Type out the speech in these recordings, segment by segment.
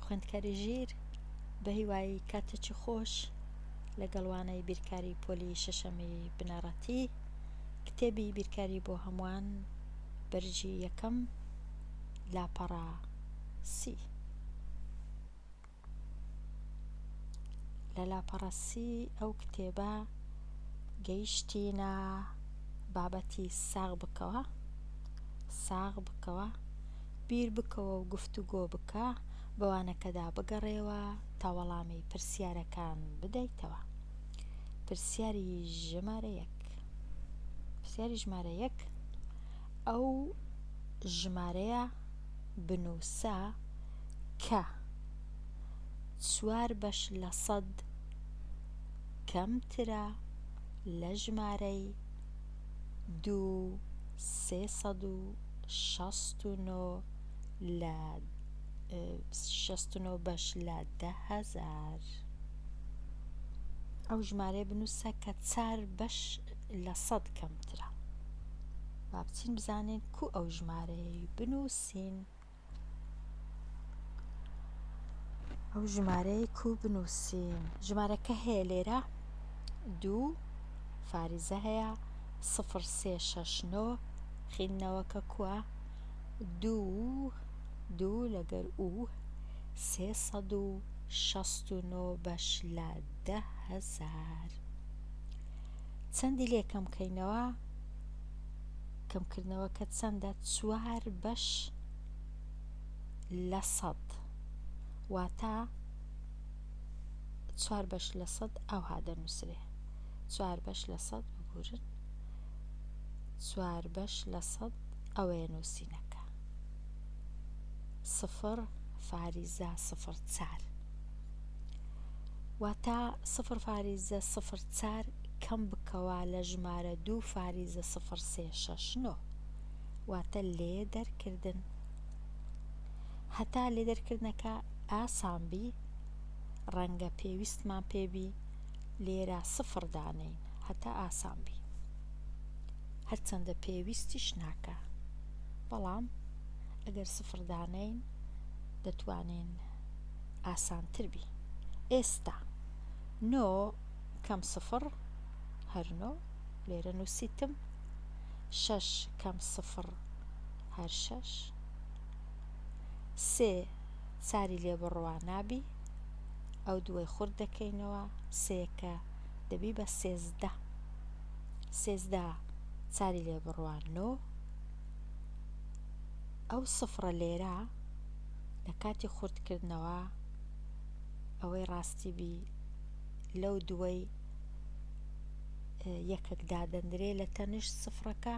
خوێندکاری ژیر بە هیوای کاتێکی خۆش لەگەڵ وانەی بیرکاری پۆلی شەشەمی بنەڕەتی کتێبی بیرکاری بۆ هەمووان بەرگی یەکەم لاپەڕە سی. لە لاپەڕە سی ئەو کتێبە گەیشتینە بابەتی ساغ بکەوە ساغ بکەوە بیر بکەوە و گفتوگۆ بکە بەوانەکەدا بگەڕێوە تا وەڵامی پرسیارەکان بدەیتەوە پرسیاری ژمارە یەک پرسیاری ژمارە یەک ئەو ژمارەیە بنووسە کە چوار بەش لە سەد کەمترە لە ژمارەی دوو 369 لە 69 بەش لە 10,000. ئەو ژمارەیە بنووسە کە چار بەش لە سەد کەمترە. با بچین بزانین کو ئەو ژمارەیەی بنووسین. ئەو ژمارەیە کو بنووسین ژمارەکە هەیە لێرە دوو فاریزە هەیە سفر سێ شەش نۆ خیندنەوەکە کووە دوو دوو لەگەر ئو 369 بەش لە 10,000 چەندی لێ کەم کەینەوە کەمکردنەوەکە چەندە چوار بەش لە سەد واتە چوار بەش لە سەد ئاوها دەنووسرێ چوار بەش لە سەد ببورن چوار بەش لە سەد ئەوەیە نووسینەکە سفر فاریزە سفر چار واتە سفر فاریزە سفر چار کەم بکەوە لە ژمارە دوو فاریزە سفر سێ شەش نۆ واتە لێ دەرکردن هەتا لێ دەرکردنەکە ئاسان بی ڕەنگە پێویستمان پێ بی لێرە سفر دانێین هەتا ئاسان بی هەرچەندە پێویستیش ناکا بەڵام ئەگەر سفر دانێین دەتوانین ئاسانتر بی ئێستا نۆ کەم سفر هەر نۆ لێرە نووسیتم شەش کەم سفر هەر شەش سێ چاری لێ بڕوا نابی ئەو دووەی خورد دەکەینەوە سێکە دەبی بە سێزدە سێزدە چاری لێ بڕوا نۆ ئەو سفرە لێرە لە کاتی خوردکردنەوە ئەوەی ڕاستی بی لەو دووەی یەکەک دادەندرێ لە تەنیشت سفرەکە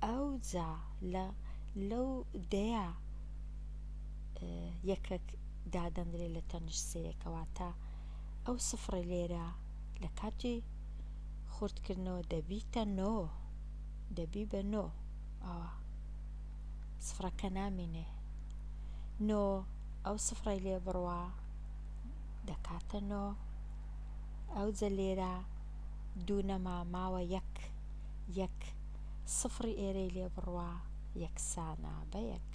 ئەوجا لە لەو دەیە یەکەک دادەندرێ لە تەنیشت سێیەکەواتە ئەو سفرە لێرە لە کاتی خوردکردنەوە دەبیتە نۆ دەبی بە نۆ ئەوە سفرەکە نامینێ نۆ ئەو سفرەی لێ بڕوا دەکاتە نۆ ئەوجە لێرە دوو نەما ماوە یەک یەک سفری ئێرەی لێ بڕوا یەکسانە بە یەک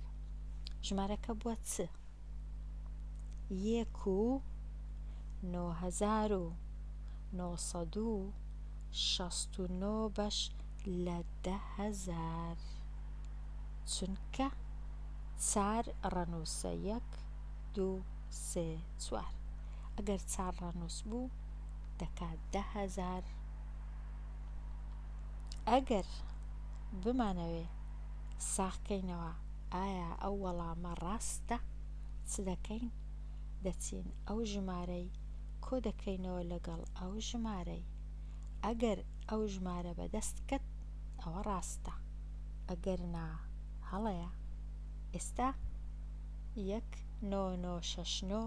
ژمارەکە بووە چ یەک و 9969 بەش لە 10,000 چونکە چار ڕەنووسە یەک دوو سێ چوار ئەگەر چار ڕەنووس بوو دەکات 10,000 ئەگەر بمانەوێ ساغ کەینەوە ئایا ئەو وەڵامە ڕاستە چ دەکەین دەچین ئەو ژمارەی کۆ دەکەینەوە لەگەڵ ئەو ژمارەی ئەگەر ئەو ژمارە بەدەست کەت ئەوە ڕاستە ئەگەر نا هەڵەیە ئێستا یەک نۆ نۆ شەش نۆ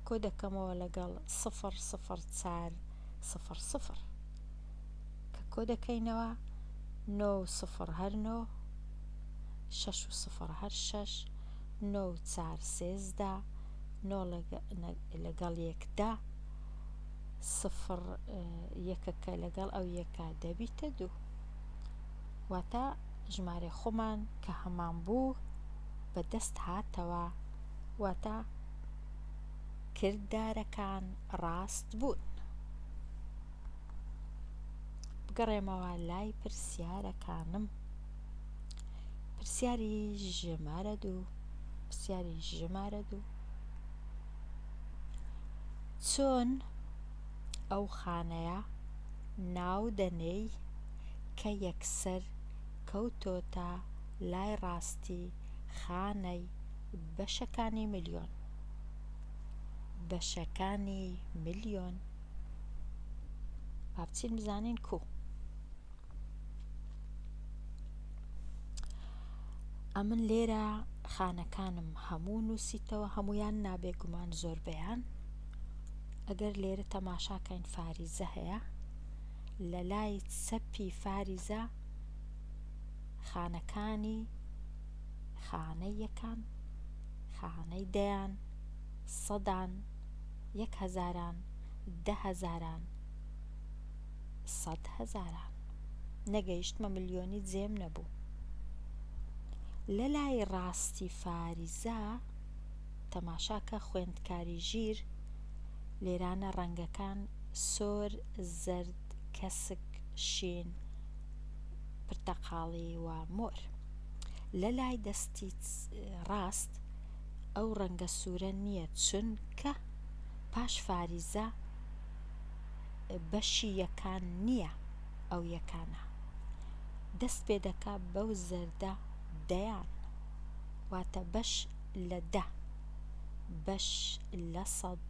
کۆ دەکەمەوە لەگەڵ سفر سفر چار سفر سفر کە کۆ دەکەینەوە نۆ و سفر هەر نۆ شەش و سفر هەر شەش نۆ و چار سێزدە نۆ لەگەڵ یەکدا سفر یەکەکە لەگەڵ ئەو یەکە دەبیتە دوو واتە ژمارەی خۆمان کە هەمان بوو بەدەست هاتەوە واتە. کردارەکان ڕاست بوون. بگەڕێمەوە لای پرسیارەکانم. پرسیاری ژمارە دوو پرسیاری ژمارە دوو چۆن ئەو خانەیە ناو دەنێی کە یەکسەر کەوتۆتە لای ڕاستی خانەی بەشەکانی ملیۆن بەشەکانی ملیۆن با بچین بزانین کو ئەمن لێرە خانەکانم هەموو نووسیتەوە هەمویان نابێگومان زۆربەیان ئەگەر لێرە تەماشاکەین فاریزە هەیە لە لای چەپی فاریزە خانەکانی خانەی یەکان خانەی دەیان سەدان یەک هەزاران دە هەزاران سەد هەزاران نەگەیشتمە ملیۆنی جێم نەبوو لە لای ڕاستی فاریزە تەماشاکە خوێندکاری ژیر لێرانە ڕەنگەکان سۆر زەرد کەسک شین پرتەقاڵی و مۆر لە لای دەستی ڕاست ئەو ڕەنگە سوورە نییە چونکە پاش فاریزە بەشی یەکان نییە ئەو یەکانە دەست پێ دەکا بەو زەردە دەیان واتە بەش لە دە بەش لە سەد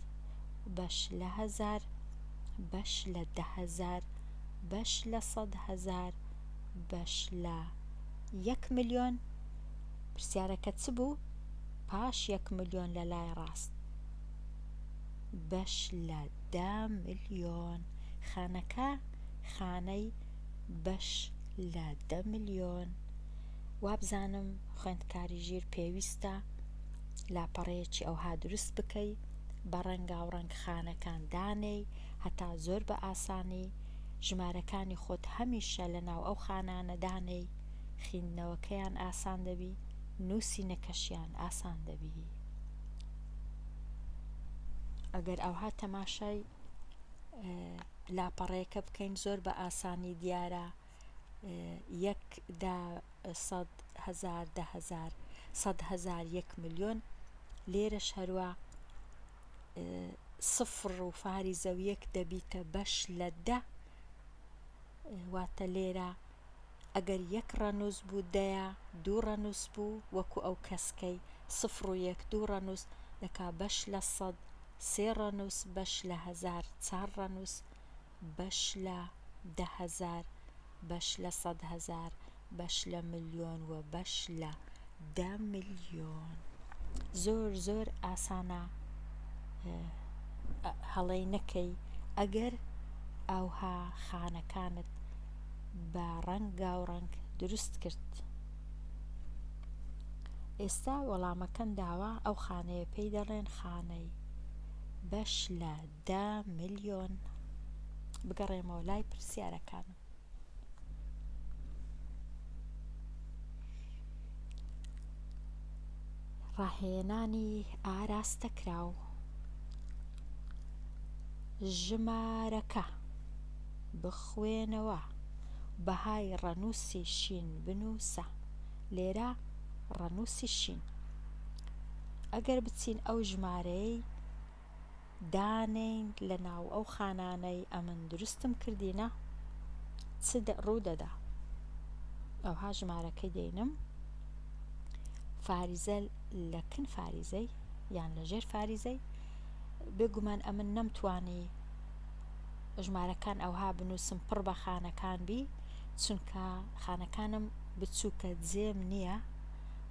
بەش لە هەزار بەش لە 10000 بەش لە 100 هەزار بەش لە یەک ملیۆن پرسیارەکە چ بوو؟ پاش یەک ملیۆن لە لای ڕاست بەش لە دە ملیۆن خانەکە خانەی بەش لە دە ملیۆن وابزانم خوێندکاری ژیر پێویستە لاپەڕەیەکی ئەوها دروست بکەی بە ڕەنگاوڕەنگ خانەکان دانێی هەتا زۆر بە ئاسانی ژمارەکانی خۆت هەمیشە لە ناو ئەو خانانە دانێی خیندنەوەکەیان ئاسان دەبی نووسینەکەشیان ئاسان دەبی. ئەگەر ئەوها تەماشای لاپەڕەیەکە بکەین زۆر بە ئاسانی دیارە یەک دا سەد هەزار دە هەزار سەد هەزار یەک ملیۆن لێرەش هەروە سفر و فاریزە و یەک دەبیتە بەش لە دە واتە لێرە ئەگەر یەک ڕەنووس بوو دەیە دوو ڕەنووس بوو وەکو ئەو کەسکەی سفر و یەک دوو ڕەنووس دەکا بەش لە سەد سێ ڕەنووس بەش لە هەزار چار ڕەنووس بەش لە 10,000 بەش لە 100,000 بەش لە ملیۆن و بەش لە دە ملیۆن. زۆر زۆر ئاسانە هەڵەی نەکەی ئەگەر ئاوها خانەکانت بە ڕەنگاوڕەنگ دروست کرد. ئێستا وەڵامەکەم داوە ئەو خانەیە پێی دەڵێن خانەی بەش لە دە ملیۆن. بگەڕێمەوە لای پرسیارەکانم. ڕاهێنانی ئاراستەکراو ژمارەکە بخوێنەوە بەهای ڕەنووسی شین بنووسە لێرە ڕەنووسی شین ئەگەر بچین ئەو ژمارەیەی دانێین لە ناو ئەو خانانەی ئەمن دروستم کردینە چ ڕوو دەدا ئەوها ژمارەکەی دێنم فاریزە لە کن فاریزەی یان لە ژێر فاریزەی بێگومان ئەمن نەمتوانی ژمارەکان ئەوها بنووسم پڕ بە خانەکان بی چونکە خانەکانم بچووکە جێم نییە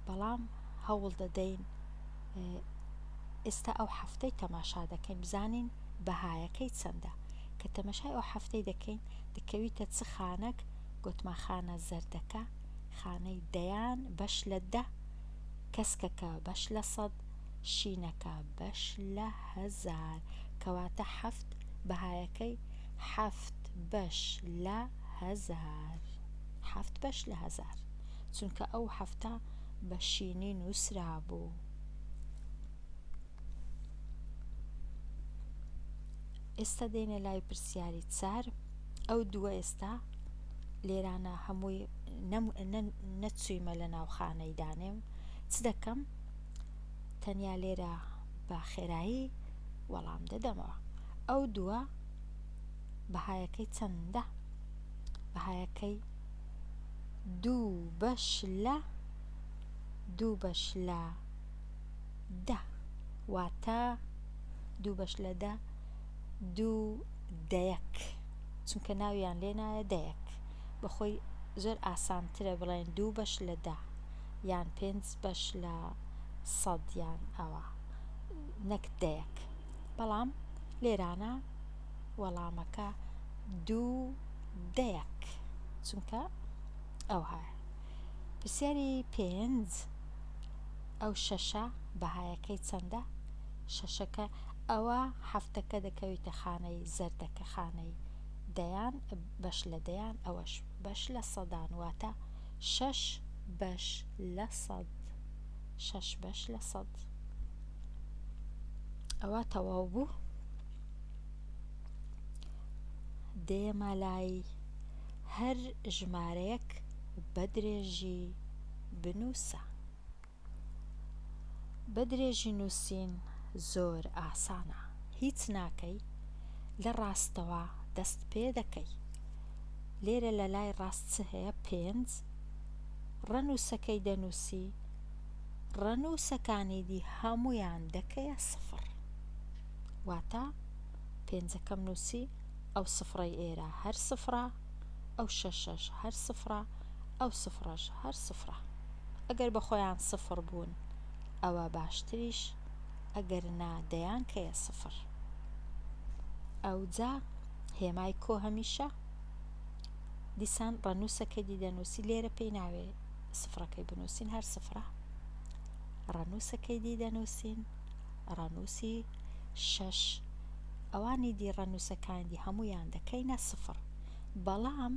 بەڵام هەوڵ دەدەین ئێستا ئەو حەفتەی تەماشا دەکەین بزانین بەهایەکەی چەندە کە تەمەشای ئەو حەفتەی دەکەین دەکەویتە چ خانەک گۆتمان خانە زەردەکە خانەی دەیان بەش لە دە کەسکەکە بەش لە سەد شینەکە بەش لە هەزار کەواتە حەفت بەهایەکەی حەفت بەش لە هەزار حەفت بەش لە هەزار چونکە ئەو حەفتە بە شینی نووسرابوو. ئێستا دێینە لای پرسیاری چار ئەو دووە ئێستا لێرانە هەمووی نەچوویمە لە ناو خانەی دانێم چ دەکەم تەنیا لێرە بە خێرایی وەڵام دەدەمەوە ئەو دووە بەهایەکەی چەندە بەهایەکەی دوو بەش لە دوو بەش لە دە واتە دوو بەش لە دە دوو دەیەک چونکە ناویان لێ نایە دەیەک بەخۆی زۆر ئاسانترە بڵێن دوو بەش لە دە یان پێنج بەش لە سەد یان ئەوە نەک دەیەک بەڵام لێرانە وەڵامەکە دوو دەیەک چونکە ئەوهایە پرسیاری پێنج ئەو شەشە بەهایەکەی چەندە؟ شەشەکە ئەوە حەفتەکە دەکەویتە خانەی زەردەکە خانەی دەیان بەش لە دەیان ئەوەش بەش لە سەدان واتە شەش بەش لە سەد شەش بەش لە سەد ئەوە تەواو بوو دێمە لای هەر ژمارەیەک بە درێژی بنووسە. بە درێژی نووسین زۆر ئاسانە هیچ ناکەی لە ڕاستەوە دەست پێ دەکەی لێرە لە لای ڕاست چ هەیە پێنج ڕەنووسەکەی دەنووسی ڕەنووسەکانی دی هەموویان دەکەیە سفر واتە پێنجەکەم نووسی ئەو سفرەی ئێرە هەر سفرە ئەو شەشەش هەر سفرە ئەو سفرەش هەر سفرە ئەگەر بە خۆیان سفر بوون ئەوە باشتریش ئەگەر نا دەیان کەیە سفر ئەوجا هێمای کۆ هەمیشە دیسان ڕەنووسەکەی دی دەنووسی لێرە پێی ناوێ سفرەکەی بنووسین هەر سفرە ڕەنووسەکەی دی دەنووسین ڕەنووسی شەش ئەوانی دی ڕەنووسەکانی دی هەموویان دەکەینە سفر بەڵام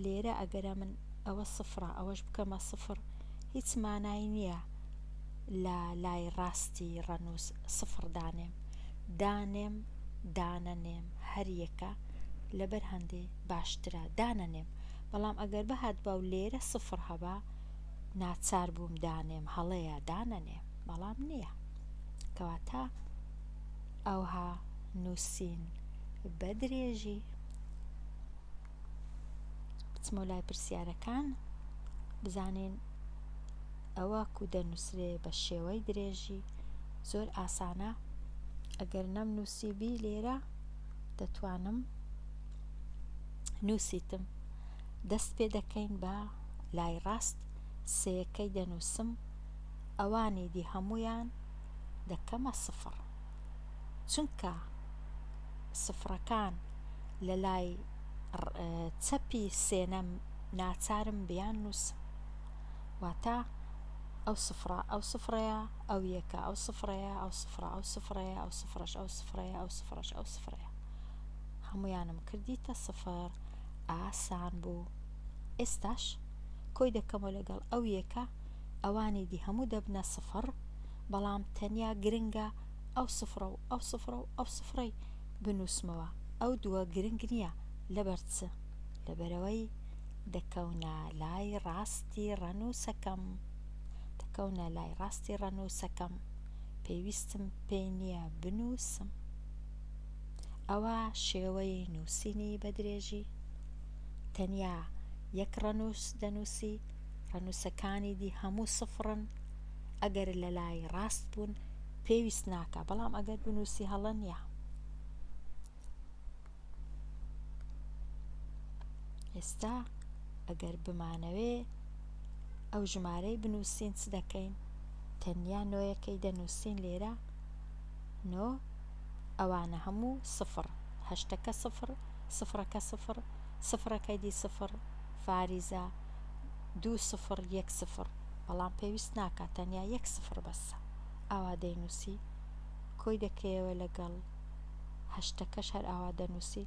لێرە ئەگەرە من ئەوە سفرە ئەوەش بکەمە سفر هیچ مانای نییە لە لای ڕاستی ڕەنووس سفر دانێم دانێم دانەنێم هەر یەکە لەبەر هەندێ باشترە دانەنێم بەڵام ئەگەر بهاتبا و لێرە سفر هەبا ناچار بووم دانێم هەڵەیە دانەنێم بەڵام نییە کەواتە ئەوها نووسین بە درێژی بچمەوە لای پرسیارەکان بزانین ئەوە کو دەنووسرێ بە شێوەی درێژی زۆر ئاسانە ئەگەر نەم نووسی بی لێرە دەتوانم نووسیتم دەست پێ دەکەین بە لای ڕاست سێیەکەی دەنووسم ئەوانی دی هەمویان دەکەمە سفر چونکە سفرەکان لە لای چەپی سێنەم ناچارم بیان نووسم واتە ئەو سفرە ئەو سفرەیە ئەو یەکە ئەو سفرەیە ئەو سفرە ئەو سفرەیە ئەو سفرەش ئەو سفرەیە ئەو سفرەش ئەو سفرەیە هەمویانم کردیتە سفر ئاسان بوو ئێستاش کۆی دەکەمەوە لەگەڵ ئەو یەکە ئەوانی دی هەموو دەبنە سفر بەڵام تەنیا گرنگە ئەو سفرە و ئەو سفرە و ئەو سفرەی بنووسمەوە ئەو دووە گرنگ نییە لەبەر چ لەبەرئەوەی دەکەونە لای ڕاستی ڕەنووسەکەم دەکەونە لای ڕاستی ڕەنووسەکەم پێویستم پێی نییە بنووسم ئەوە شێوەی نووسینی بە درێژی تەنیا یەک ڕەنووس دەنووسی ڕەنووسەکانی دی هەموو سفرن ئەگەر لە لای ڕاست بوون پێویست ناکا بەڵام ئەگەر بنووسی هەڵە نییە. ئێستا ئەگەر بمانەوێ ئەو ژمارەی بنووسین چ دەکەین تەنیا نۆیەکەی دەنووسین لێرە نۆ ئەوانە هەموو سفر هەشتەکە سفر سفرەکە سفر سفرەکەی دی سفر فاریزە دوو سفر یەک سفر بەڵام پێویست ناکات تەنیا یەک سفر بەسە ئاوا دەینووسی کۆی دەکەیەوە لەگەڵ هەشتەکەش هەر ئاوا دەنووسی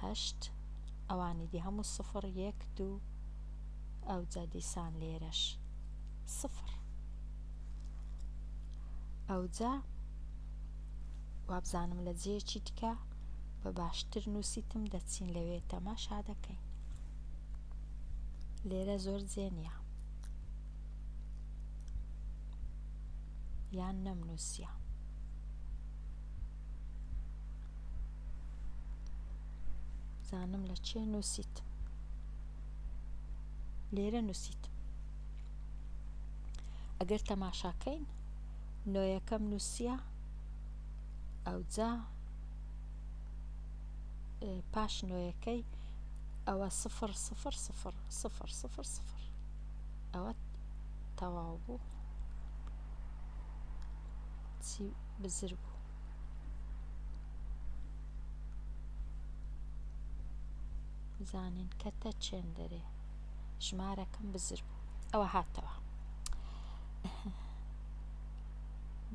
هەشت ئەوانی دی هەموو سفر یەک دوو ئەوجا دیسان لێرەش سفر ئەوجا. وابزانم لە جێیەکی دیکە بە باشتر نووسیتم دەچین لەوێ تەماشا دەکەین لێرە زۆر جێ نییە یان نەمنووسیە. زانم لە چێ نووسیت لێرە نووسیت ئەگەر تەماشاکەین نۆیەکەم نووسیە ئەوجا پاش نۆیەکەی ئەوە سفر سفر سفر سفر سفر سفر ئەوە تەواو بوو چی بزر بوو بزانین کەتە چێندەرێ ژمارەکەم بزر بوو ئەوە هاتەوە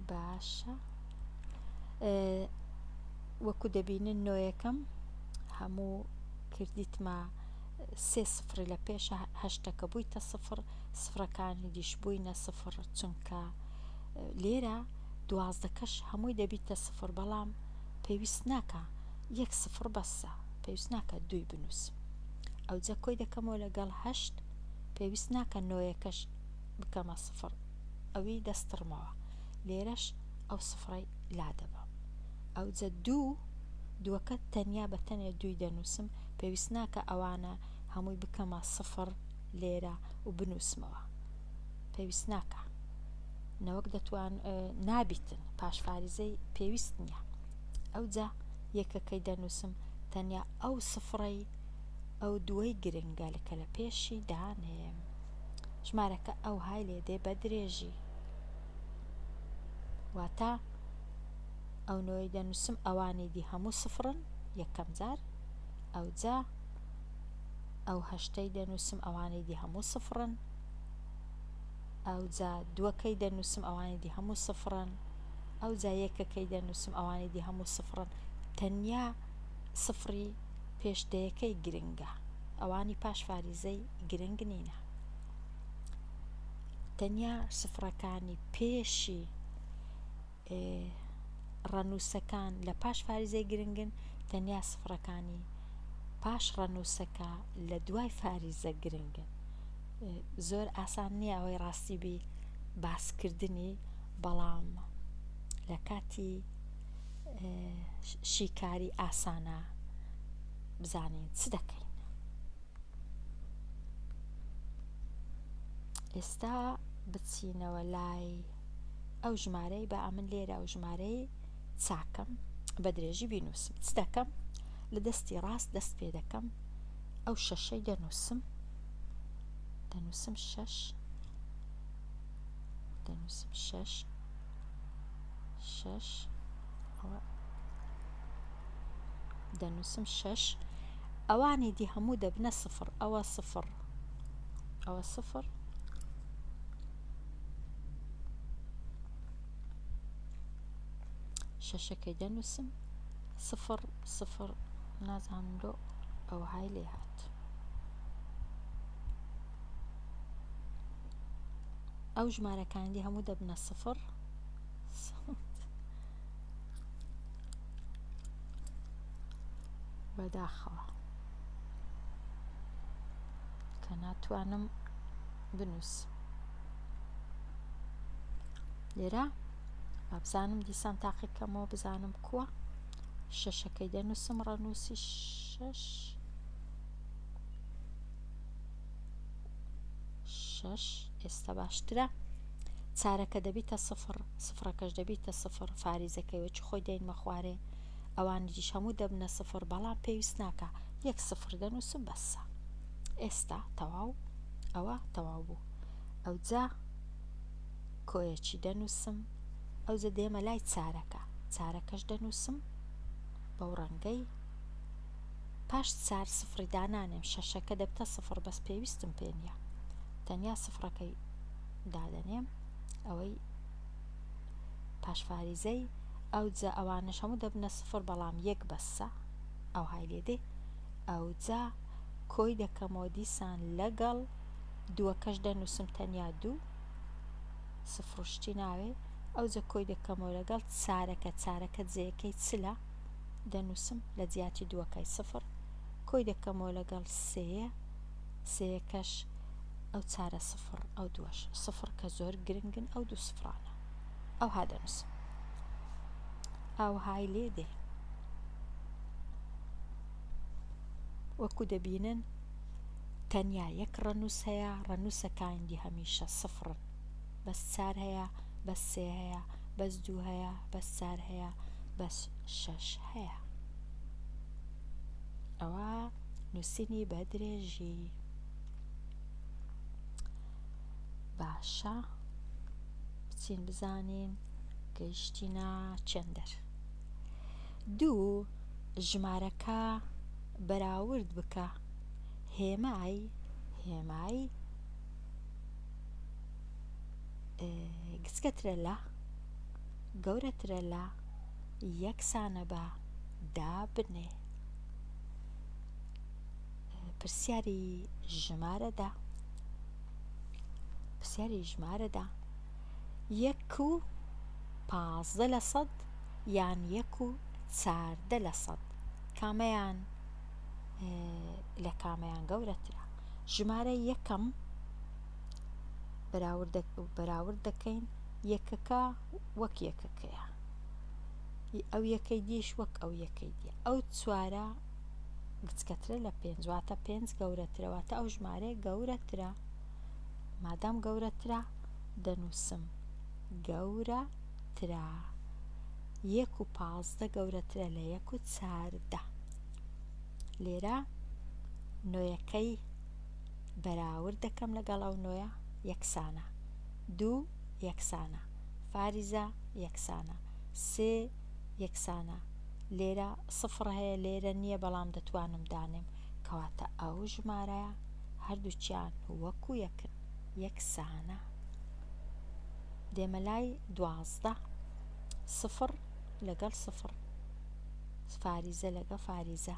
باشە وەکو دەبینن نۆیەکەم هەموو کردیتمە سێ سفری لە پێشە هەشتەکە بوویتە سفر سفرەکانی دیش بووینە سفر چونکە لێرە دوازدەکەش هەمووی دەبیتە سفر بەڵام پێویست ناکە یەک سفر بەسە پێویست ناکە دووی بنووسم ئەوجە کۆی دەکەمەوە لەگەڵ هەشت پێویست ناکە نۆیەکەش بکەمە سفر ئەوی دەستڕمەوە لێرەش ئەو سفرەی لادەبەم ئەوجە دوو دووەکە تەنیا بە تەنێ دووی دەنووسم پێویست ناکە ئەوانە هەمووی بکەمە سفر لێرە و بنووسمەوە پێویست ناکە نەوەک دەتوان نابیتن پاش فاریزەی پێویست نییە ئەوجا یەکەکەی دەنووسم تەنیا ئەو سفرەی ئەو دووەی گرنگە کە لە پێشی دانێم ژمارەکە ئەوهای لێ دێ بە درێژی واتە ئەو نۆی دەنووسم ئەوانی دی هەموو سفرن یەکەم جار ئەوجا ئەو هەشتەی دەنووسم ئەوانی دی هەموو سفرن ئەوجا دووەکەی دەنووسم ئەوانی دی هەموو سفرن ئەوجا یەکەکەی دەنووسم ئەوانی دی هەموو سفرن تەنیا سفری پێش دەیەکەی گرنگە ئەوانی پاش فاریزەی گرنگ نینە تەنیا سفرەکانی پێشی ڕەنووسەکان لە پاش فاریزەی گرنگن تەنیا سفرەکانی پاش ڕەنووسەکە لە دوای فاریزە گرنگن زۆر ئاسان نییە ئەوەی ڕاستی بی باسکردنی بەڵام لە کاتی شیکاری ئاسانە بزانین چ دەکەین ئێستا بچینەوە لای ئەو ژمارەی بە ئەمن لێرە ئەو ژمارەی چاکەم بە درێژی بینوسم چ دەکەم لە دەستی ڕاست دەست پێ دەکەم ئەو شەشەی دەنووسم دەنووسم شەش دەنووسم شەش شەش دەنووسم شەش ئەوانی دی هەموو دەبنە سفر ئەوە سفر ئەوە سفر شەشەکەی دەنووسم سفر سفر نازانم لۆ ئەوهای لێ هات ئەو ژمارەکانی دی هەموو دەبنە سفر بەداخەوە کە ناتوانم بنووسم لێرە بابزانم دیسان تاقیکەمەوە بزانم کووە شەشەکەی دەنووسم ڕەنووسی شەش شەش ئێستا باشترە چارەکە دەبیتە سفر سفرەکەش دەبیتە سفر فاریزەکەی وەکی خۆی دەینمە خوارێ ئەوانیش هەموو دەبنە سفر بەڵام پێویست ناکە یەک سفر دەنووسم بەسە ئێستا تەواو ئەوە تەواو بوو ئەوجا کۆیەکی دەنووسم ئەوجە دێمە لای چارەکە چارەکەش دەنووسم بەو ڕەنگەی پاش چار سفری دانانێم شەشەکە دەبتە سفر بەس پێویستم پێ نییە تەنیا سفرەکەی دادەنێم ئەوەی پاش فاریزەی ئەوجا ئەوانەش هەموو دەبنە سفر بەڵام یەک بەسە ئەوهای لێ دێ ئەوجا کۆی دەکەمەوە دیسان لەگەڵ دووەکەش دەنووسم تەنیا دوو سفر و شتی ناوێ. ئەوجە کۆی دەکەمەوە لەگەڵ چارەکە، چارەکە جێیەکەی چلە، دەنووسم لە جیاتی دووەکەی سفر، کۆی دەکەمەوە لەگەڵ سێیە، سێیەکەش ئەو چارە سفر ئەو دووەش سفر کە زۆر گرنگن ئەو دوو سفرانە ئەوها دەنووسم ئاوهای لێ دێ وەکو دەبینن تەنیا یەک ڕەنووس هەیە ڕەنووسەکانی هەمیشە سفرن بەس چار هەیە بەس سێ هەیە بەس دوو هەیە بەس چار هەیە بەس شەش هەیە ئەوە نووسینی بە درێژی باشە بچین بزانین گەیشتینە چێندەر دوو ژمارەکە بەراورد بکە هێمای هێمای گچکەترە لە گەورەترە لە یەکسانە بە دابنێ. پرسیاری ژمارە دە پرسیاری ژمارە دە یەک و 15 لە سەد یان یەک و چاردە لە سەد کامەیان لە کامەیان گەورەترە ژمارە یەکەم بەراورد دەکەین یەکەکە وەک یەکەکەیە ئەو یەکەی دیش وەک ئەو یەکەی دیە ئەو چوارە گچکەترە لە پێنج واتە پێنج گەورەترە واتە ئەو ژمارەیە گەورەترە مادام گەورەترە دەنووسم گەورەترە یەک و 15 گەورەترە لە یەک و چاردە لێرە نۆیەکەی بەراورد دەکەم لەگەڵ ئەو نۆیە یەکسانە دوو یەکسانە فاریزە یەکسانە سێ یەکسانە لێرە سفڕ هەیە لێرە نییە بەڵام دەتوانم دانێم کەواتە ئەو ژمارەیە هەردووکیان وەکو یەکن یەکسانە دێمە لای 12 سفڕ لەگەڵ سفڕ فاریزە لەگەڵ فاریزە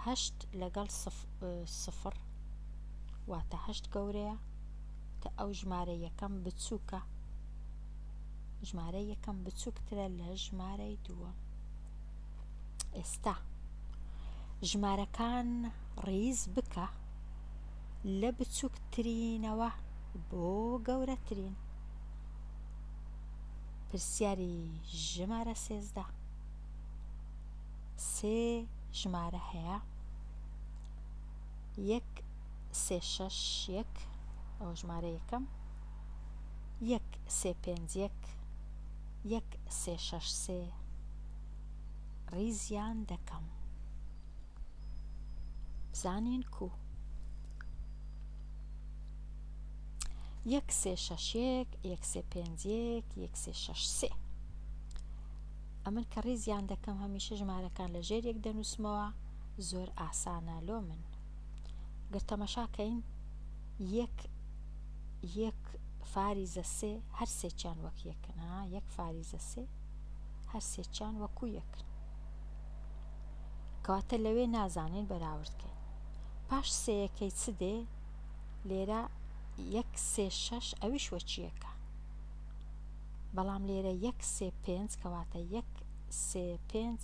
هەشت لەگەڵ سفڕ واتە هەشت گەورەیە کە ئەو ژمارە یەکەم بچووکە ژمارەی یەکەم بچووکترە لە ژمارەی دووەم. ئێستا ژمارەکان ڕیز بکە لە بچووکترینەوە بۆ گەورەترین. پرسیاری ژمارە 13 سێ ژمارە هەیە یەک سێ شەش یەک ئەوە ژمارە یەکەم یەک سێ پێنج یەک یەک سێ شەش سێ ڕیزیان دەکەم بزانین کو یەک سێ شەش یەک یەک سێ پێنج یەک یەک سێ شەش سێ ئەمن کە ڕیزیان دەکەم هەمیشە ژمارەکان لە ژێر یەک دەنووسمەوە زۆر ئاسانە لۆ من گەر تەمەشا کەین یەک یەک فاریزە سێ هەر سێکیان وەک یەکن ها یەک فاریزە سێ هەر سێکیان وەکو یەکن کەواتە لەوێ نازانین بەراورد کەین پاش سێیەکەی چ دێ لێرە یەک سێ شەش ئەویش وەکیەکە بەڵام لێرە یەک سێ پێنج کەواتە یەک سێ پێنج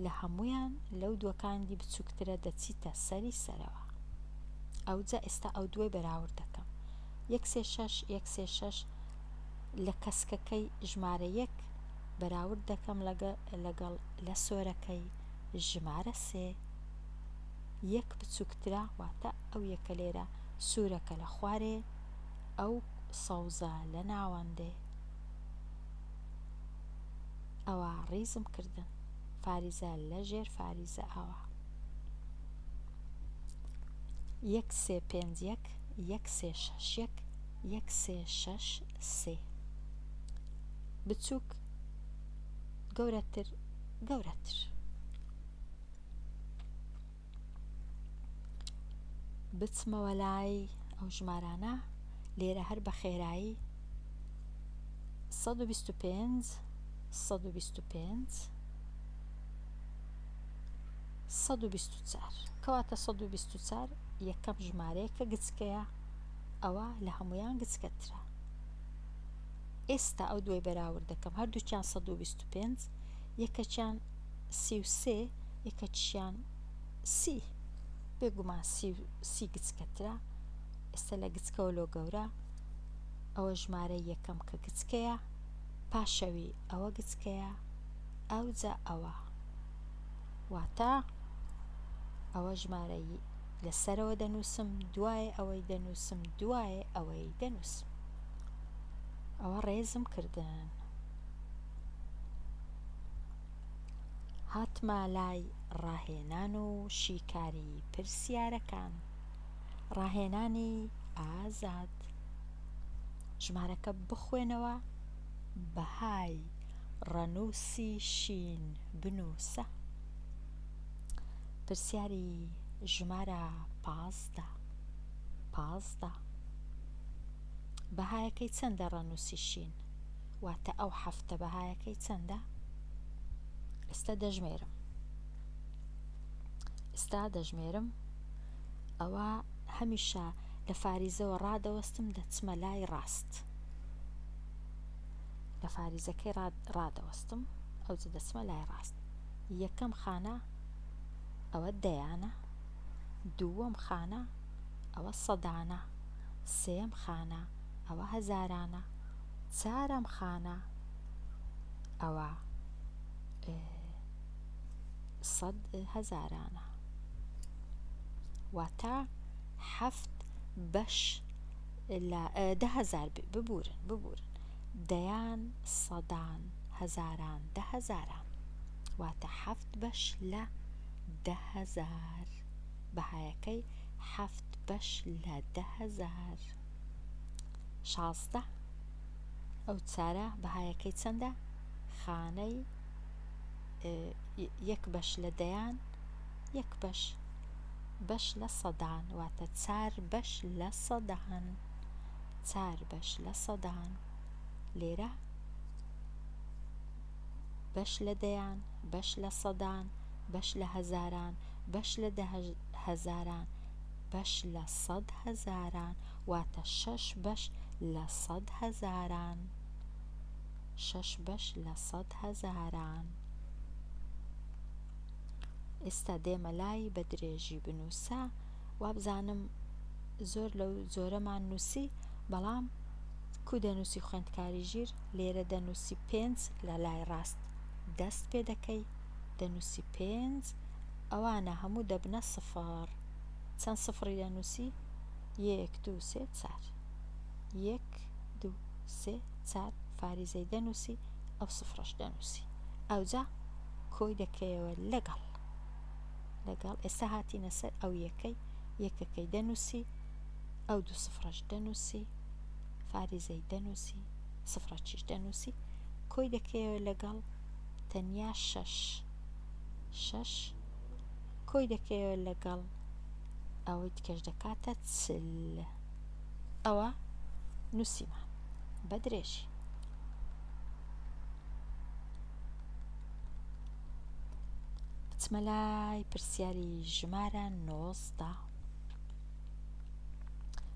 لە هەمویان لەو دووەکاندی بچووکترە دەچیتە سەری سەرەوە ئەوجا ئێستا ئەو دووەی بەراورد دەکەم یەک سێ شەش یەک سێ شەش لە کەسکەکەی ژمارە یەک بەراورد دەکەم لەگەڵ لە سۆرەکەی ژمارە سێ یەک بچووکترە واتە ئەو یەکە لێرە سوورەکە لە خوارێ ئەو سەوزە لە ناوەندێ ئەوە ڕیزم کردن فاریزە لە ژێر فاریزە ئەوە یەک سێ پێنج یەک یەک سێ شەش یەک یەک سێ شەش سێ بچووک گەورەتر گەورەتر بچمەوە لای ئەو ژمارانە لێرە هەر بە خێرایی 125 125 124 کەواتە 124 یەکەم ژمارەیە کە گچکەیە ئەوە لە هەمویان گچکەترە. ئێستا ئەو دووەی بەراورد دەکەم هەردووکیان 125 یەکەکیان 33 یەکەکیان سی بێگومان سی گچکەترە ئێستا لە گچکەوە لۆ گەورە ئەوە ژمارەی یەکەم کە گچکەیە پاشەوی ئەوە گچکەیە ئەوجا ئەوە واتە ئەوە ژمارەی لە سەرەوە دەنووسم دوایێ ئەوەی دەنووسم دوایێ ئەوەی دەنووسم ئەوە ڕێزم کردن هاتمە لای ڕاهێنان و شیکاری پرسیارەکان ڕاهێنانی ئازاد ژمارەکە بخوێنەوە بەهای ڕەنووسی شین بنووسە. پرسیاری ژمارە 15 15 بەهایەکەی چەندە ڕەنووسی شین واتە ئەو هەفتە بەهایەکەی چەندە ئێستا دەژمێرم ئێستا دەژمێرم ئەوە هەمیشە لە فاریزەوە ڕادەوەستم دەچمە لای ڕاست لە فاریزەکەی ڕادەوەستم ئەوجە دەچمە لای ڕاست یەکەم خانە ئەوە دەیانە دووەم خانە ئەوە سەدانە سێم خانە ئەوە هەزارانە چارەم خانە ئەوە سەد هەزارانە واتە حەفت بەش لە 10000 ببورن ببورن دەیان سەدان هەزاران دە هەزاران واتە حەفت بەش لە 10000 بەهایەکەی حەفت بەش لە 10000 16 ئەو چارە بەهایەکەی چەندە خانەی یەک بەش لە دەیان یەک بەش بەش لە سەدان واتە چار بەش لە سەدان چار بەش لە سەدان لێرە بەش لە دەیان بەش لە سەدان بەش لە هەزاران بەش لە دە هەزاران بەش لە سەد هەزاران واتە شەش بەش لە سەد هەزاران شەش بەش لە سەد هەزاران. ئێستا دێمە لای بە درێژی بنووسە وابزانم زۆر لەو جۆرەمان نووسی بەڵام کو دەنووسی خوێندکاری ژیر لێرە دەنووسی پێنج لە لای ڕاست دەست پێ دەکەی دەنووسی پێنج ئەوانە هەموو دەبنە سفر چەند سفری دەنووسی یەک دوو سێ چار یەک دوو سێ چار فاریزەی دەنووسی ئەو سفرەش دەنووسی ئەوجا کۆی دەکەیەوە لەگەڵ لەگەڵ ئێستا هاتینە سەر ئەو یەکەی یەکەکەی دەنووسی ئەو دوو سفرەش دەنووسی فاریزەی دەنووسی سفرەچیش دەنووسی کۆی دەکەیەوە لەگەڵ تەنیا شەش شەش کۆی دەکەیەوە لەگەڵ ئەوەی تکەش دەکاتە چل ئەوە نووسیمان بە درێژی. بچمە لای پرسیاری ژمارە نۆزدە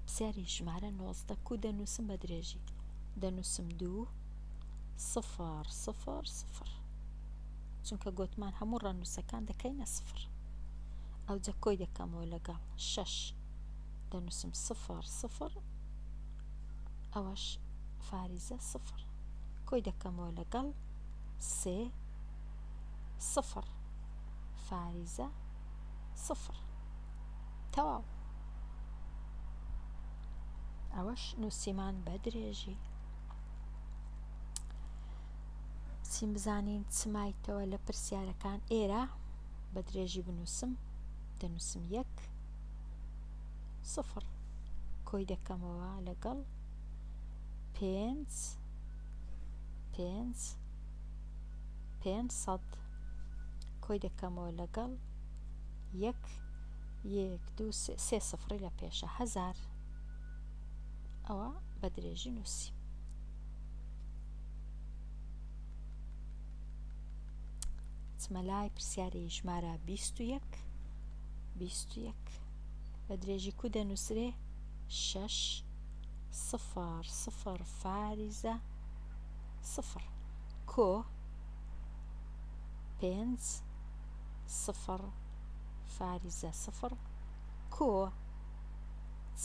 پرسیاری ژمارە نۆزدە کو دەنووسم بە درێژی دەنووسم دوو سفر سفر سفر چونکە گۆتمان هەموو ڕەنووسەکان دەکەینە سفر ئەوجە کۆی دەکەمەوە لەگەڵ شەش دەنووسم سفر سفر ئەوەش فاریزە سفر کۆی دەکەمەوە لەگەڵ سێ سفر فاریزە سفر تەواو ئەوەش نووسیمان بە درێژی بچین بزانین چ مایتەوە لە پرسیارەکان ئێرە بە درێژی بنووسم دەنووسم یەک سفر کۆی دەکەمەوە لەگەڵ پێنج پێنج پێنج سەد کۆی دەکەمەوە لەگەڵ یەک یەک دوو سێ سێ سفری لە پێشە هەزار ئەوە بە درێژی نووسی چمە لای پرسیاری ژمارە 21 21 بە درێژی کو دەنووسرێ شەش سفر سفر فاریزە. سفر کۆ پێنج سفر فاریزە سفر کۆ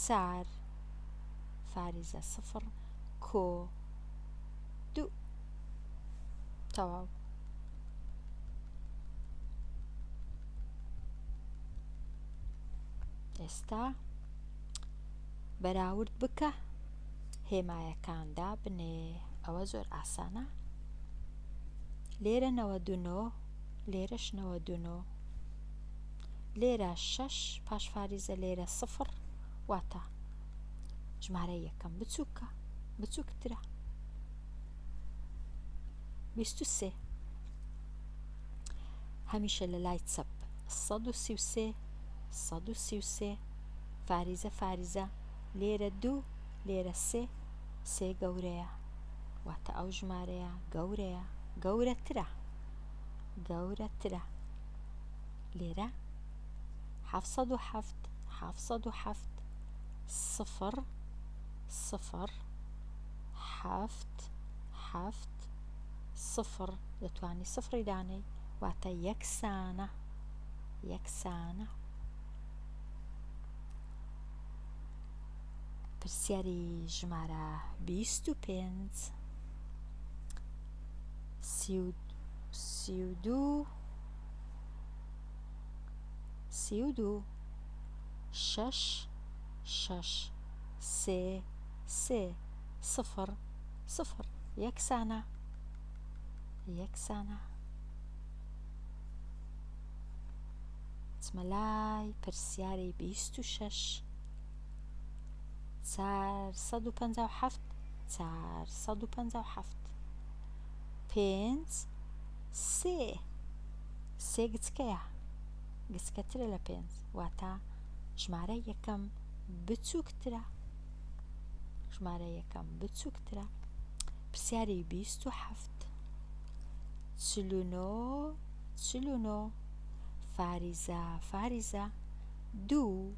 چار فاریزە سفر کۆ دوو تەواو. ئێستا بەراورد بکە هێمایەکان دابنێ ئەوە زۆر ئاسانە لێرە 99 لێرەش 99 لێرە شەش پاش فاریزە لێرە سفر واتە ژمارە یەکەم بچووکە بچووکترە 23 هەمیشە لە لای چەپ 133 133 فاریزە فاریزە لێرە دوو لێرە سێ سێ گەورەیە واتە ئەو ژمارەیە گەورەیە گەورەترە گەورەترە لێرە 707 707 سفر سفر حەفت حەفت سفر دەتوانی سفری دانێی واتە یەکسانە یەکسانە. پرسیاری ژمارە 25 32 32 شەش شەش سێ سێ سفر سفر یەکسانە یەکسانە. چمە لای پرسیاری 26 457 457 پێنج سێ سێ گچکەیە گچکەترە لە پێنج واتە ژمارە یەکەم بچووکترە ژمارە یەکەم بچووکترە پرسیاری 27 49 49 فاریزە فاریزە دوو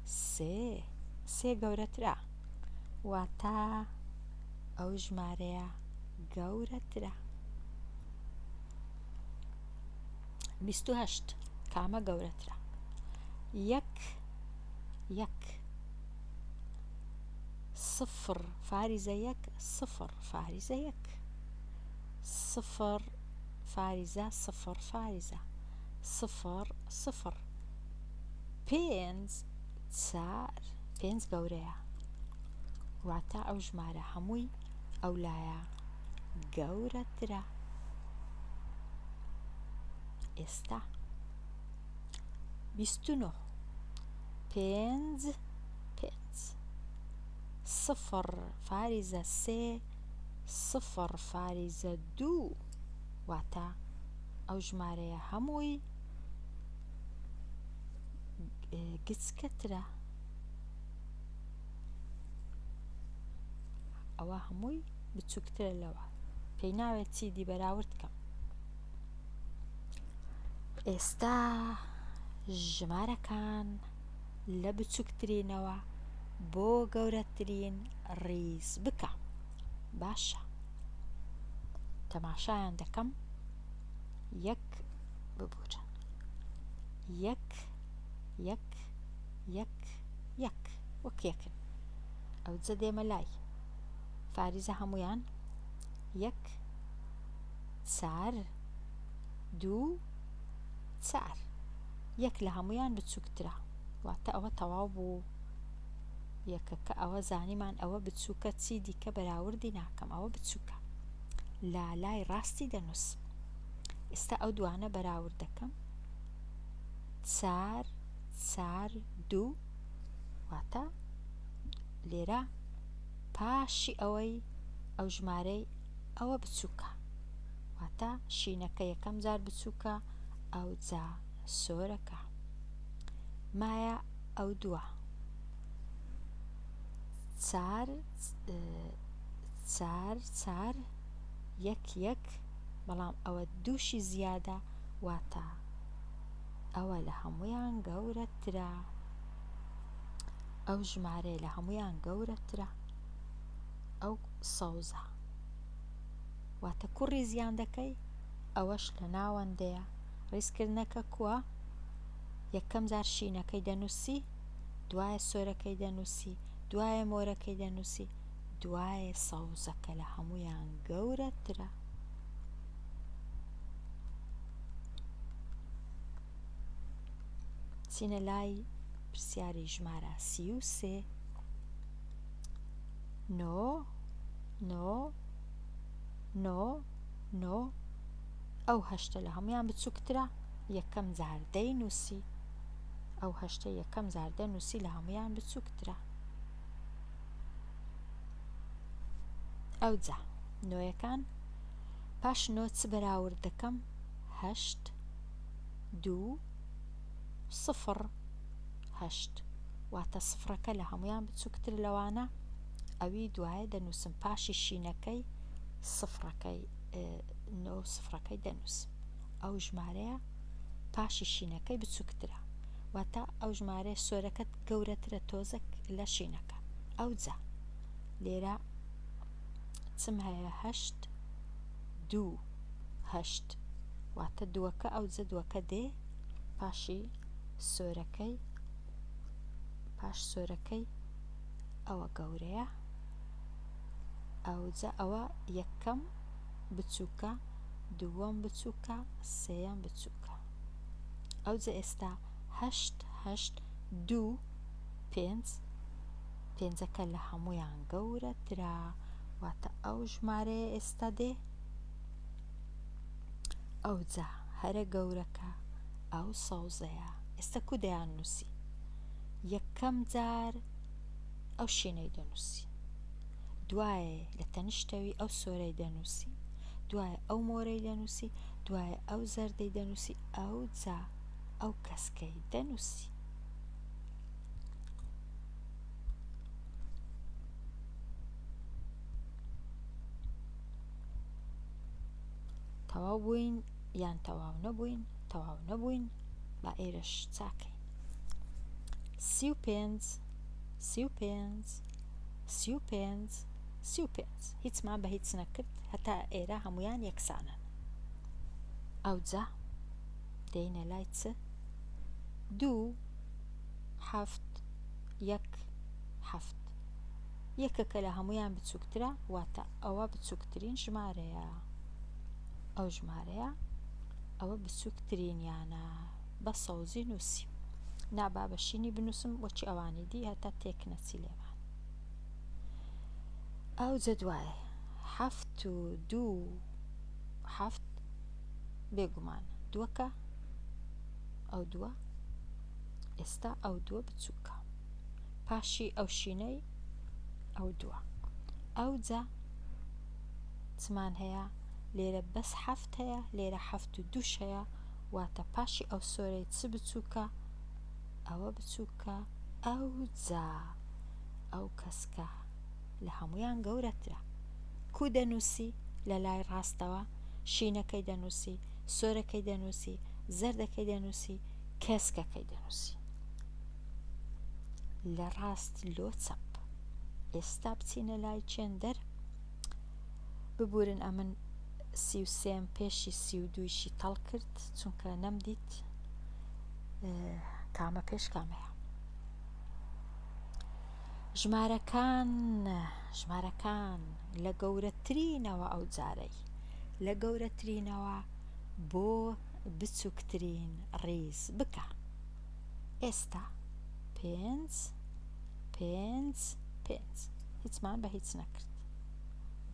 سێ سێ گەورەترە واتە ئەو ژمارەیە گەورەترە 28 کامە گەورەترە یەک یەک سفر فاریزە یەک سفر فاریزە یەک سفر فاریزە سفر فاریزە سفر سفر پێنج چار پێنج گەورەیە واتە ئەو ژمارە هەمووی ئەو لایە گەورەترە ئێستا 29 پێنج پێنج سفر فاریزە سێ سفر فاریزە دوو واتە ئەو ژمارەیە هەمووی گچکەترە ئەوە هەمووی بچووکترە لەوە پێی ناوێت چیدی بەراورد کەم ئێستا ژمارەکان لە بچووکترینەوە بۆ گەورەترین ڕیز بکە باشە تەماشایان دەکەم یەک ببورن یەک یەک یەک یەک وەک یەکن ئەوجە دێمە لای فاریزە هەمویان یەک چار دوو چار یەک لە هەمویان بچووکترە واتە ئەوە تەواو بوو یەکەکە ئەوە زانیمان ئەوە بچووکە چی دیکە بەراوردی ناکەم ئەوە بچووکە لە لای ڕاستی دەنووسم ئێستا ئەو دوانە بەراورد دەکەم چار چار دوو واتە لێرە پاشی ئەوەی ئەو ژمارەی ئەوە بچووکە واتە شینەکە یەکەم جار بچووکە ئەوجا سۆرەکە مایە ئەو دووە چار چار چار یەک یەک بەڵام ئەوە دووشی زیادە واتە ئەوە لە هەمویان گەورەترە ئەو ژمارەیە لە هەمویان گەورەترە ئەو سەوزە. واتە کو ڕیزیان دەکەی ئەوەش لە ناوەندەیە ڕیزکردنەکە کوە یەکەم جار شینەکەی دەنووسی دوایە سۆرەکەی دەنووسی دوایە مۆرەکەی دەنووسی دوایە سەوزەکە لە هەمویان گەورەترە. چینە لای پرسیاری ژمارە 33 نۆ نۆ نۆ نۆ ئەو هەشتە لە هەمویان بچووکترە یەکەم جار دەینووسی ئەو هەشتە یەکەم جار دەنووسی لە هەمویان بچووکترە ئەوجا نۆیەکان پاش نۆ چ بەراورد دەکەم هەشت دوو سفڕ هەشت واتە سفڕەکە لە هەمویان بچووکتر لەوانە ئەوی دوایە دەنووسم پاشی شینەکەی سفڕەکەی نۆ سفڕەکەی دەنووسم ئەو ژمارەیە پاشی شینەکەی بچووکترە واتە ئەو ژمارەیە سۆرەکەت گەورەترە تۆزەک لە شینەکە ئەوجا لێرە چم هەیە هەشت دوو هەشت واتە دووەکە ئەوجە دووەکە دێ پاشی سۆرەکەی پاش سۆرەکەی ئەوە گەورەیە ئەوجە ئەوە یەکەم بچووکە دووەم بچووکە سێیەم بچووکە ئەوجە ئێستا هەشت هەشت دوو پێنج پێنجەکە لە هەمویان گەورەترە واتە ئەو ژمارەیە ئێستا دێ ئەوجا هەرە گەورەکە ئەو سەوزەیە ئێستا کو دەیان نووسی یەکەم جار ئەو شینەی دەنووسی دوایێ لە تەنیشتەوی ئەو سۆرەی دەنووسی دوایێ ئەو مۆرەی دەنووسی دوایێ ئەو زەردەی دەنووسی ئەوجا ئەو کەسکەی دەنووسی. تەواو بووین یان تەواو نەبووین تەواو نەبووین با ئێرەش چاکەین 35 35 35 35 هیچمان بە هیچ نەکرد هەتا ئێرە هەمویان یەکسانن ئەوجا دێینە لای چ دوو حەفت یەک حەفت یەکەکە لە هەمویان بچووکترە واتە ئەوە بچووکترین ژمارەیە ئەو ژمارەیە ئەوە بچووکترینیانە بە سەوزی نووسی نا با بە شینی بنووسم وەکی ئەوانی دی هەتا تێک نەچی لێمان ئەو جەدوایە حەفت و دوو حەفت بێگومان دووەکە ئەو دووە ئێستا ئەو دووە بچووکە پاشی ئەو شینەی ئەو دووە ئەوجا چمان هەیە لێرە بەس حەفت هەیە لێرە حەفت و دووش هەیە واتە پاشی ئەو سۆرەی چ بچووکە ئەوە بچووکە ئەوجا ئەو کەسکە لە هەمویان گەورەترە کو دەنووسی لە لای ڕاستەوە شینەکەی دەنووسی سۆرەکەی دەنووسی زەردەکەی دەنووسی کەسکەکەی دەنووسی لە ڕاست لۆ چەپ ئێستا بچینە لای چێندەر ببورن ئەمن 33م پێشی 32یشی تەڵ کرد چونکە نەمدیت کامە پێش کامەیە ژمارەکان ژمارەکان لە گەورەترینەوە ئەو جارەی لە گەورەترینەوە بۆ بچووکترین ڕیز بکە ئێستا پێنج پێنج پێنج هیچمان بە هیچ نەکرد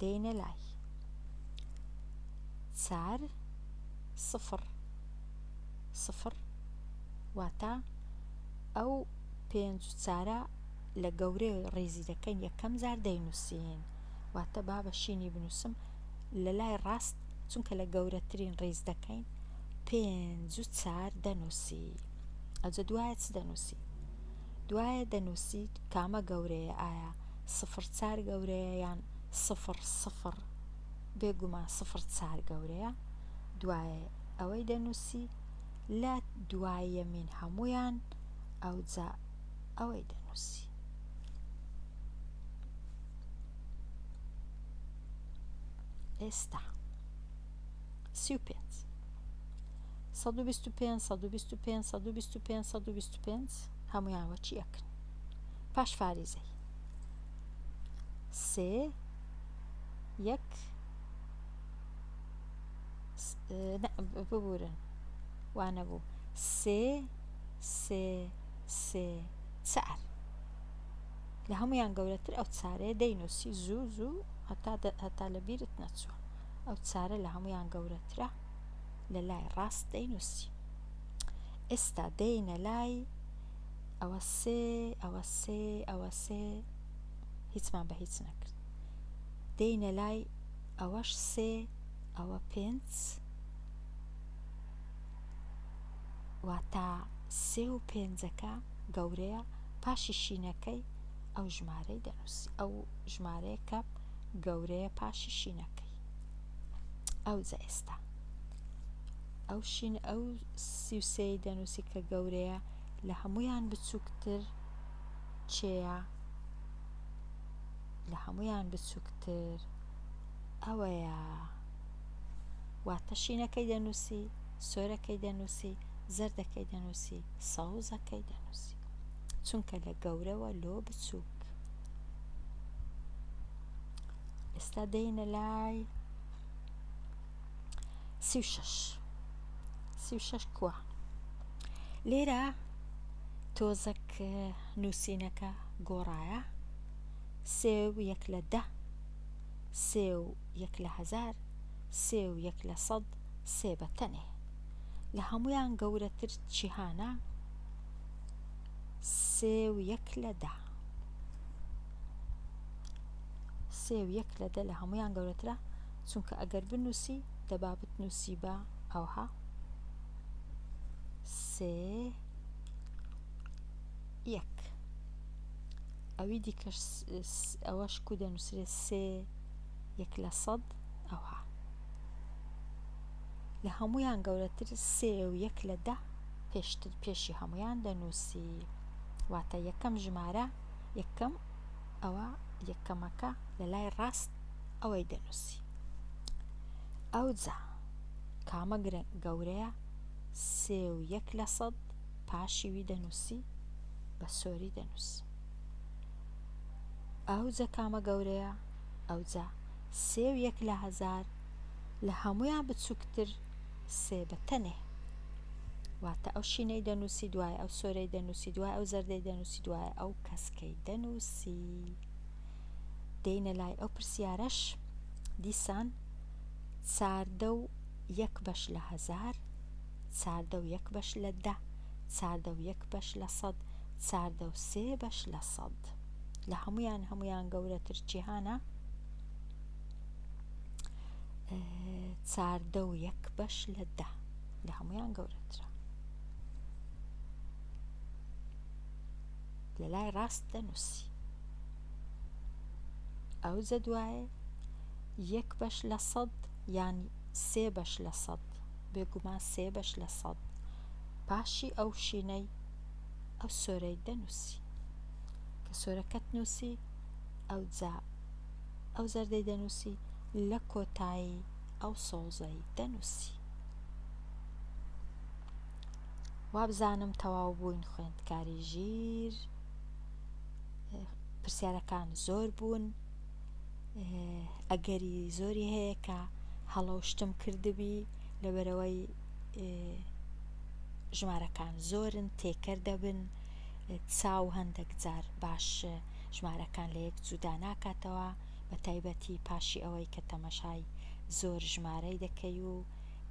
دێینە لای چار سفر سفر واتە ئەو پێنج و چارە لە گەورەی ڕیزی دەکەین یەکەم جار دەینووسین واتە با بە شینی بنووسم لە لای ڕاست چونکە لە گەورەترین ڕیز دەکەین پێنج و چار دەنووسی ئەوجە دوایە چ دەنووسی دوایە دەنووسی کامە گەورەیە ئایا سفر چار گەورەیە یان سفر سفر بێگومان سفر چار گەورەیە دوایە ئەوەی دەنووسی لە دوایەمین هەمویان ئەوجا ئەوەی دەنووسی. ئێستا 35 125 125 125 125 هەمویان وەچی یەکن پاش فاریزەی سێ یەک ببورن وانەبوو سێ سێ سێ چار لە هەمویان گەورەتر ئەو چارەیە دەینوسی زوو زوو هەتا هەتا لە بیرت نەچووە ئەو چارە لە هەمویان گەورەترە لە لای ڕاست دەینوسی ئێستا دێینە لای ئەوە سێ ئەوە سێ ئەوە سێ هیچمان بە هیچ نەکرد دێینە لای ئەوەش سێ ئەوە پێنج واتا سێ و پێنجەکە گەورەیە پاشی شینەکەی ئەو ژمارەی دەنووسی ئەو ژمارەیە کە گەورەیە پاشی شینەکەی ئەوجا ئێستا ئەو شین ئەو 33 دەنووسی کە گەورەیە لە هەمویان بچووکتر چێە لە هەمویان بچووکتر ئەوەیە واتە شینەکەی دەنووسی سۆرەکەی دەنووسی زەردەکەی دەنووسی سەوزەکەی دەنووسی چونکە لە گەورەوە لۆ بچووک ئێستا دێینە لای 36 36 کوا لێرە تۆزەک نووسینەکە گۆڕایە سێ و یەک لە دە سێ و یەک لە هەزار سێ و یەک لە سەد سێ بە تەنێ لە هەمویان گەورەتر چیهانە سێ و یەک لە دە سێ و یەک لە دە لە هەمویان گەورەترە چونکە ئەگەر بنووسی دەبا بتنووسی بە ئەوها سێ یەک ئەوی دیکەش ئەوەش کو دەنووسرێ سێ یەک لە سەد ئەوها لە هەمویان گەورەتر سێ و یەک لە دە پێشتر پێشی هەمویان دەنووسی واتە یەکەم ژمارە یەکەم ئەوە یەکەمەکە لە لای ڕاست ئەوەی دەنووسی ئەوجا کامە گەورەیە سێ و یەک لە سەد پاشی وی دەنووسی بە سۆری دەنووس ئەوجە کامە گەورەیە ئەوجا سێ و یەک لە هەزار لە هەمویان بچووکتر سێ بە تەنێ واتە ئەو شینەی دەنووسی دوای ئەو سۆرەی دەنووسی دوای ئەو زەردەی دەنووسی دوای ئەو کەسکەی دەنووسی دێینە لای ئەو پرسیارەش دیسان چاردە و یەک بەش لە هەزار چاردە و یەک بەش لە دە چاردە و یەک بەش لە سەد چاردە و سێ بەش لە سەد لە هەمویان هەمویان گەورەتر جیهانە چاردە و یەک بەش لە دە لە هەمویان گەورەترە لە لای ڕاست دەنووسی ئەوجە دوایێ یەک بەش لە سەد یان سێ بەش لە سەد بێگومان سێ بەش لە سەد پاشی ئەو شینەی ئەو سۆرەی دەنووسی کە سۆرەکەت نووسی ئەوجا ئەو زەردەی دەنووسی لە کۆتایی ئەو سەوزەی دەنووسی وابزانم تەواو بووین خوێندکاری ژیر پرسیارەکان زۆر بوون ئەگەری زۆری هەیە کە هەڵە و شتم کردبی لەبەرەوەی ژمارەکان زۆرن تێکەر دەبن چاو هەندێک جار باش ژمارەکان لە یەک جودا ناکاتەوە بە تایبەتی پاشی ئەوەی کە تەمەشای زۆر ژمارەی دەکەی و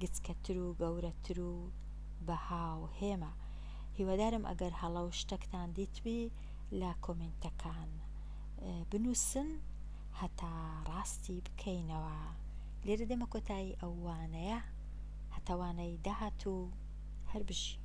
گچکەتر و گەورەتر و بەها و هێما هیوادارم ئەگەر هەڵە و شتەکتان دیتبی لە کۆمێنتەکان بنووسن هەتا ڕاستی بکەینەوە لێرە دێمە کۆتایی ئەو وانەیە هەتا وانەی داهاتوو هەر بژی.